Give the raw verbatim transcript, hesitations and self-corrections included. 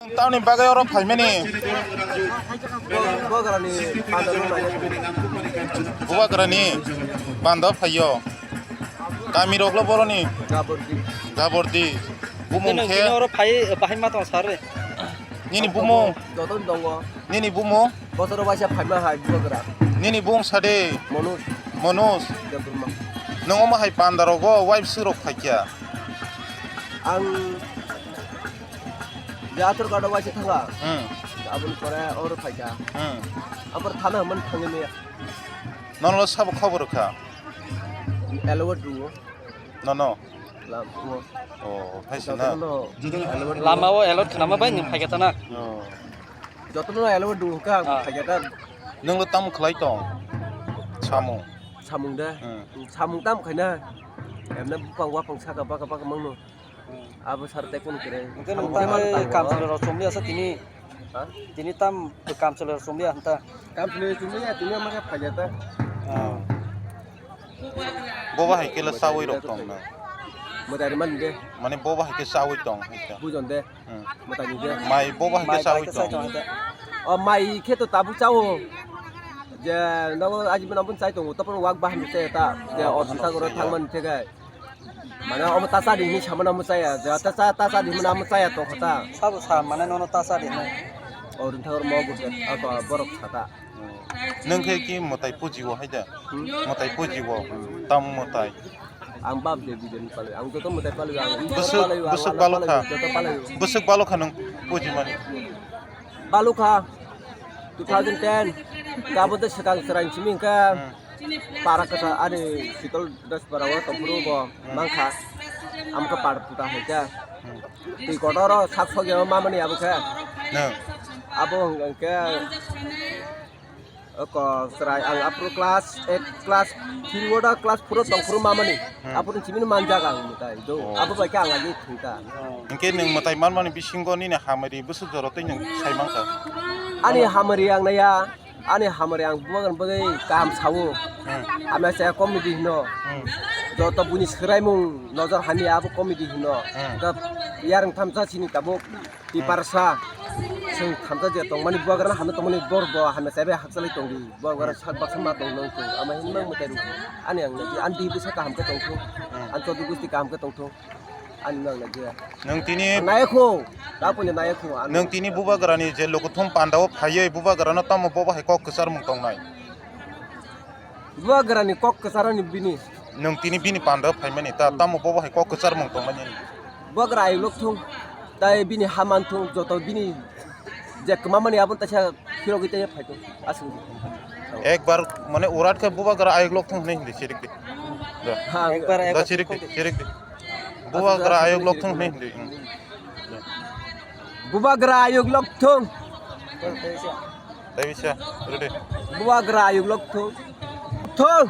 Tamni bagwi oro phaimani? Bubagrani panda phaiyo. Kami roklo boroni? Gabordi. Gabordi. Bumung khe? Oro phai bahai ma tong sar re. Nini bumung? Joton tongo. Nini bumung? Bosoro waisa phaima hai Bubagra. Nini bumung sade? Manoj. Manoj. Debbarma. Nongo ma hai panda rogo wife surok phaikya? Ang Jator kada waisa thanga. Hmm. Aboni pore oro phaikha. Hmm. Abor thana man thangni. Nono sabo khobor kha? Elewat duo. Nono? Lam, o. Oh, phaisa na? Jotono elewat duo. Lama o elewat khnama bai nwng phaikha tana. Oh. Jotono elewat duo kha, ah, phaikha ta. Nwnglo tam khlai tong? Samung. Samung de? Hmm. Samung tam khaina. Emne bupang wapang saka baka baka mangno. Abo sar tei kunu kwrwi. Hwnkhe nwng tamo kamchwlwi rok chumliya sa tini? Ha? Tini tam kamchwlwi rok chumliya hwnta? Kamchwlwi chumliya, tini ama khe phaikha ta. Ah. Bo bahai khe le chaui rok tong na. Mwtai rwmani de. Mane bo bahai khe chaui tong hai khe. Bujon de. Hmm. Mwtai ni de. Mai bo bahai khe chaui tong. O mai khe to tabuk chao. Je nogo ajibon abon chai tongo, topor wak bahai ni chai ta. Je o sita goro thangmani thegai. Mane omo ta cha di hinwi samano omo chaya, je ta cha, ta cha di hinwi omo chaya tongkha ta. Sabo sa mane nono ta cha di hinwi. O ringthang rok mo gurje, ako borok sa ta. Nwng khe ki mwtai puji o hai da? Hmm? Mwtai puji o, tam mwtai. Ang bab de bidin palwi, ang joto mwtai palwi, ang bwswk, palwi, bwswk ang balo palwi, kha. Joto palwi. Bwswk balo kha nwng puji mani? Balo kha. Two thousand ten, tabuk swkang chwraini simi hwnkhe. Hmm. Para kwchar ani Sitol Despara o tongphuru bo mankha. Amkha par puta hai khe. Twi kotor o sak sokya o mamani abo khe. No. Abo hwnkhe oko chwrai ang aphuru class eight, class three o da class four o tongphuru mamani. Hmm. Aphuru chimini manjak ang mwtai do. Oh. Abo bai khe ang agi thungkha. Hwnkhe nwng mwtai manmani bisingo nini hamari bwswk jora twi nwng sai mankha? Ani hamari ang naiya. Ani hamari ang bubagrani bagwi kaham sao. Hmm. Hamya saya comedy hino. Hmm. Joto buini swraimung nojor hamya abo comedy hino. Hmm. Da yarwng thamsa sini tabuk tiparsa. Chwng thamsa je tongmani bubagrano hamya tongmani bor bo hamya saya bai hakchalai tongdi. Bubagra sak baksa ma tong nang tong. Ama hinmang mwtai rw. Ani ang nai, ani di bwsa kaham khe tongthung. Hmm. Ani chodi gusti kaham khe tongthung. Ani nang nai je. Nwng tini nai kho, ta puni nai kho, nwng tini bubagrani je lokothum panda o phaiwi bubagrano tamo bo bahai kok kwcharmung tongnai? Bubagrani kok kwcharani bini. Nwng tini bini panda o phaimani ta, hmm, tamo bo bahai kok kwcharmung tongnai nini? Bubagra ayuk lok thung, tai bini ha man thung, joto bini je kwmamani abo taisa phirogwi tei phaito aswk. Ekbar mane urat khe bubagra ayuk lok thung hinwi hindi sirik di. Da. Ha, ekbar, da ekbar sirik di, sirik di. Bubagra ayuk lok thung hinwi hindi. Bubagra ayuk lok thung. Tei bisa, ready. Bubagra ayuk lok thung. Thung.